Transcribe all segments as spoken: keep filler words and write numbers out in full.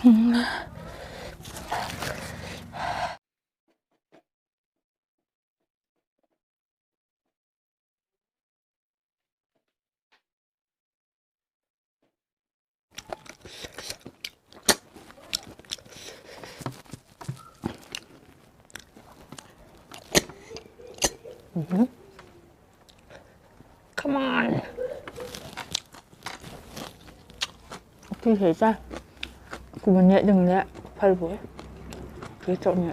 Come on. Ti thei ta. Kuama nêk ding le phal puai. Ti chawk ni.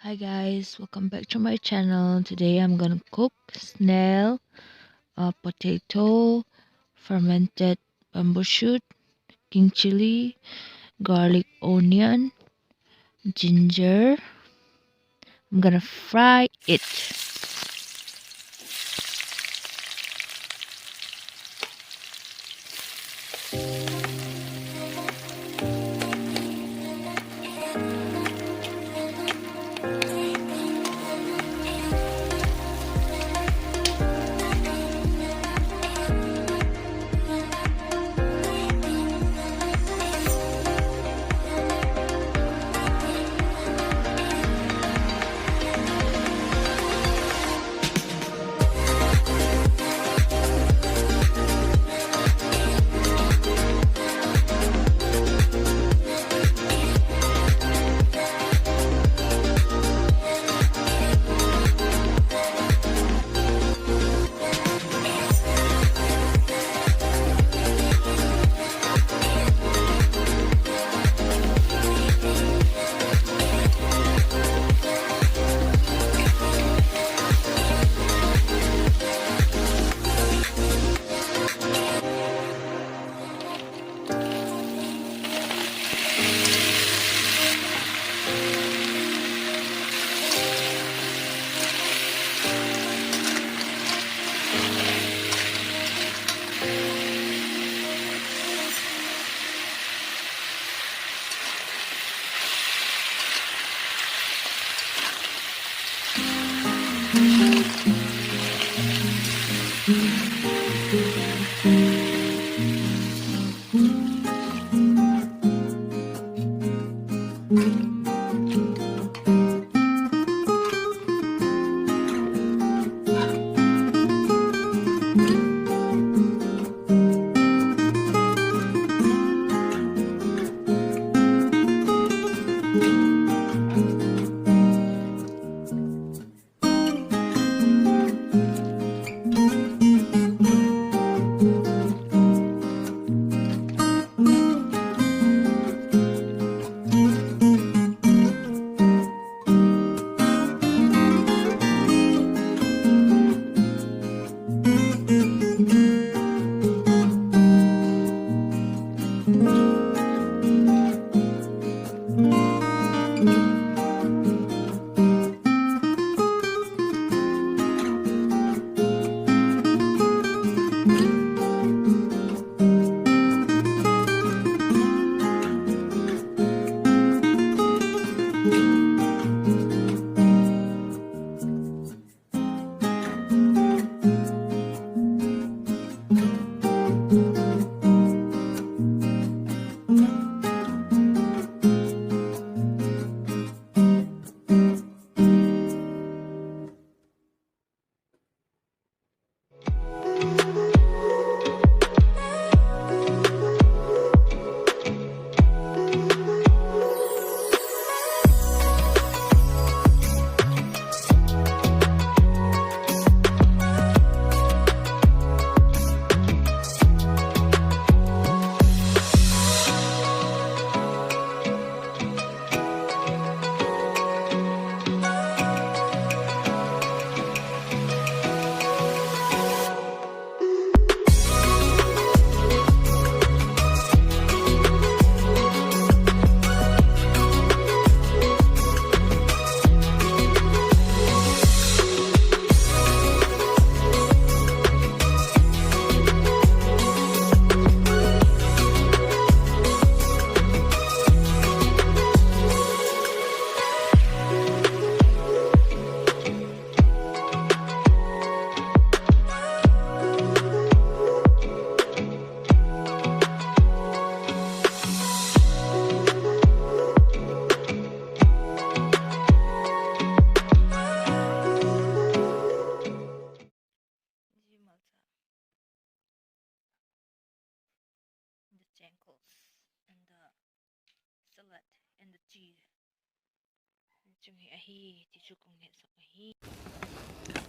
Hi guys, welcome back to my channel. Today I'm gonna cook snail, uh, potato, fermented bamboo shoot, king chili, garlic, onion, ginger. I'm gonna fry it.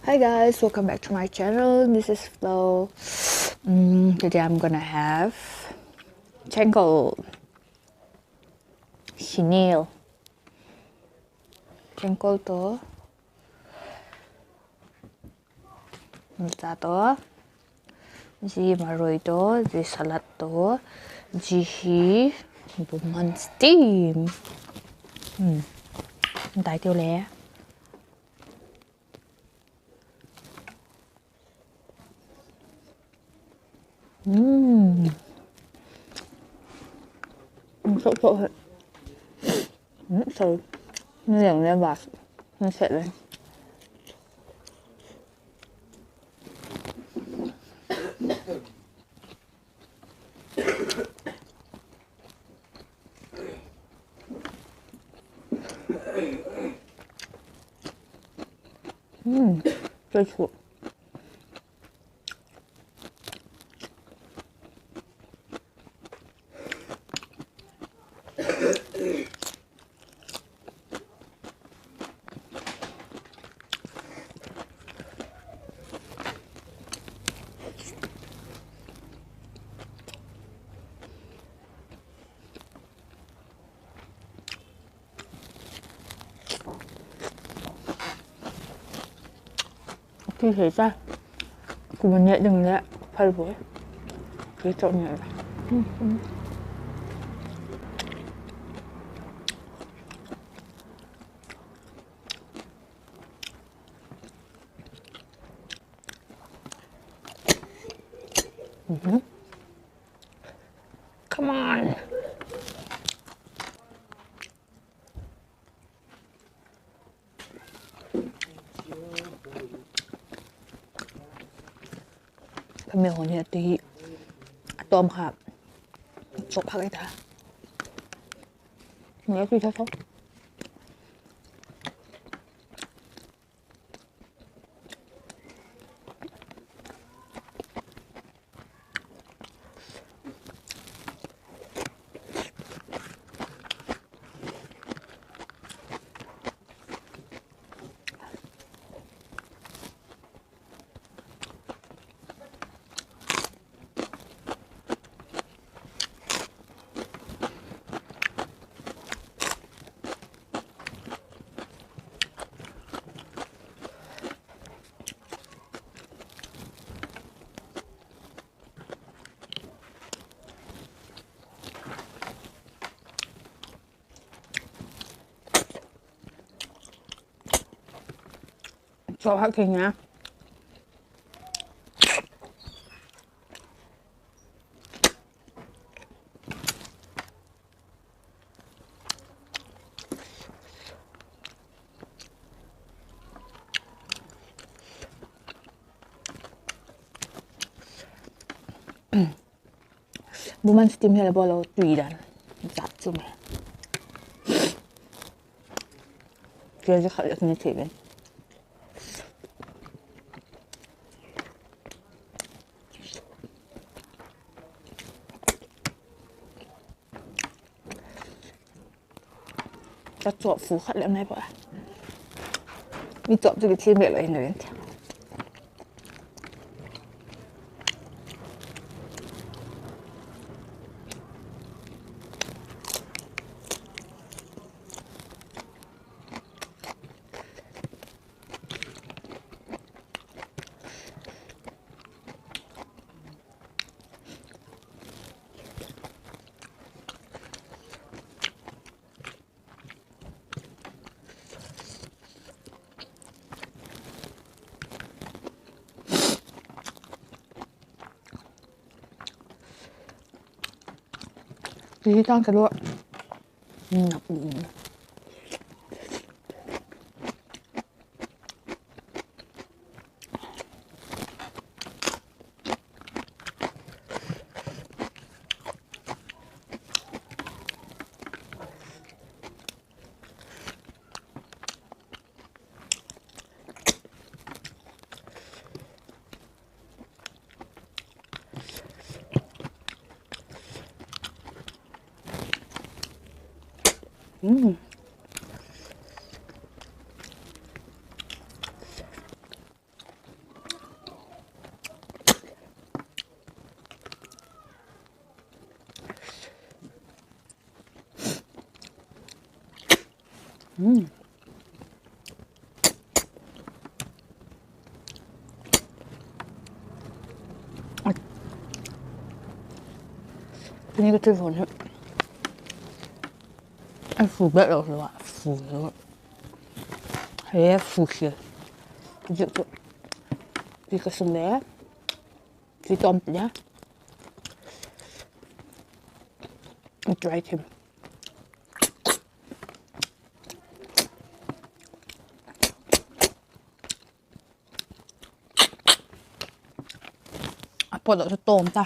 Hi guys, welcome back to my channel. This is Flo. Mm, today I'm gonna have chengkol, chinil. Chengkol to, murcha to, zia maroi to, zia salad to, zia hi buman steam. Hmm. Dai tiu le. Hmm. Sok sok he. Hmm, sorry. Ni leng le bas. Ni set le. Hmm, taste good. Ti thei ta. Kuama nêk ding le phal buai. Ti chawk nêk le. Come on. Ka mi hon hi a ti hi a tawm kha. Chawk phak ei ta. Ngai a ti tha tho. Chawk hak kei nga. Buman steam hi la bawl lo tui dan. Zat chu me. Kei zia khat ni thei ven. Ka chawp fu khat lem nai pa. Mi chawp chu ki thim leh lo in lo in. Ti hi tang ka lua. Mm. Mm. Tuni ka thil hon hi a fu bek lo lo a, fu lo. He fu sia. Ti chu, ti ka sung le, ti tawm ti a. Try thim. A pot lo chu tawm ta.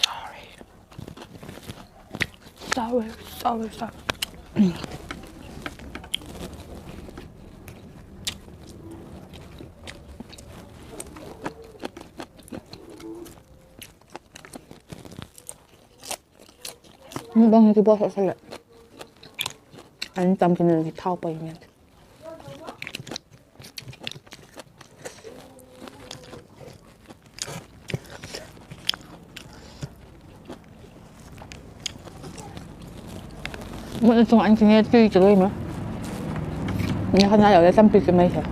Sorry. Sorry, sorry, sorry. Mukbang hi ti bawl sa sa leh. An tam kin le thau pai ngen. Mut na chung an kine tui chu loi ma. Ni khat na lo le tampi chu mai se.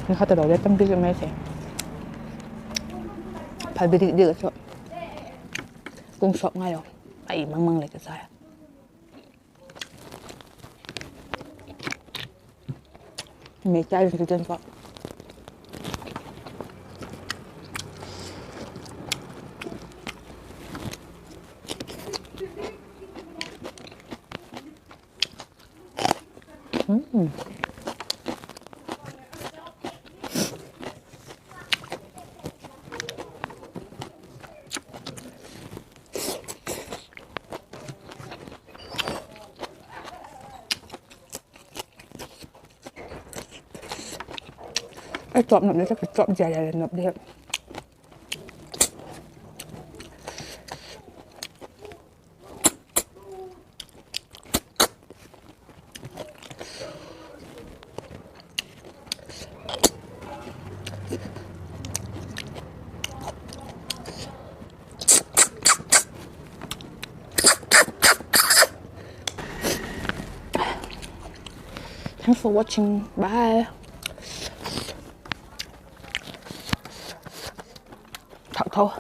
Ni khat lo le tampi chu mai se. Phalbi dik dik a chu. Kung sawp ngai lo. Ai mang mang le ka sa. Mei chai chu den ka. Ai, chop nop le, chop, chop zia le nop le. Thanks for watching. Bye. Thak tho.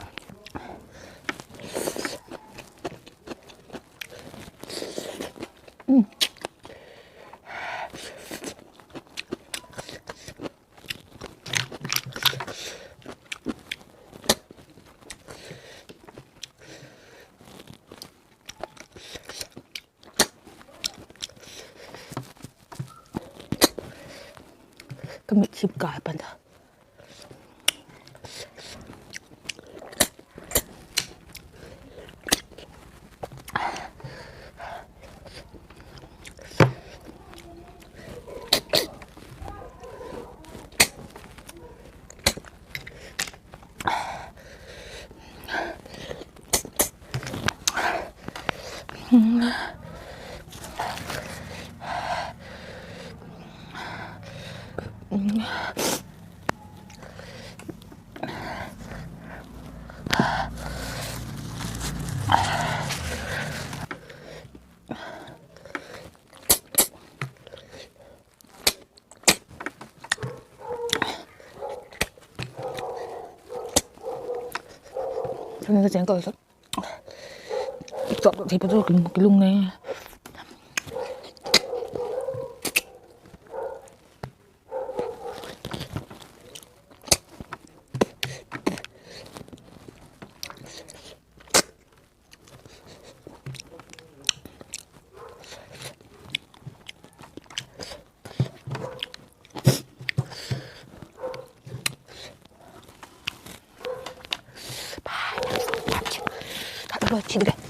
Ka mitthip kâi pan ta. Chun ka cheng ka sa. Chop thei pa chu kilung, kilung ne. Lo thit ve.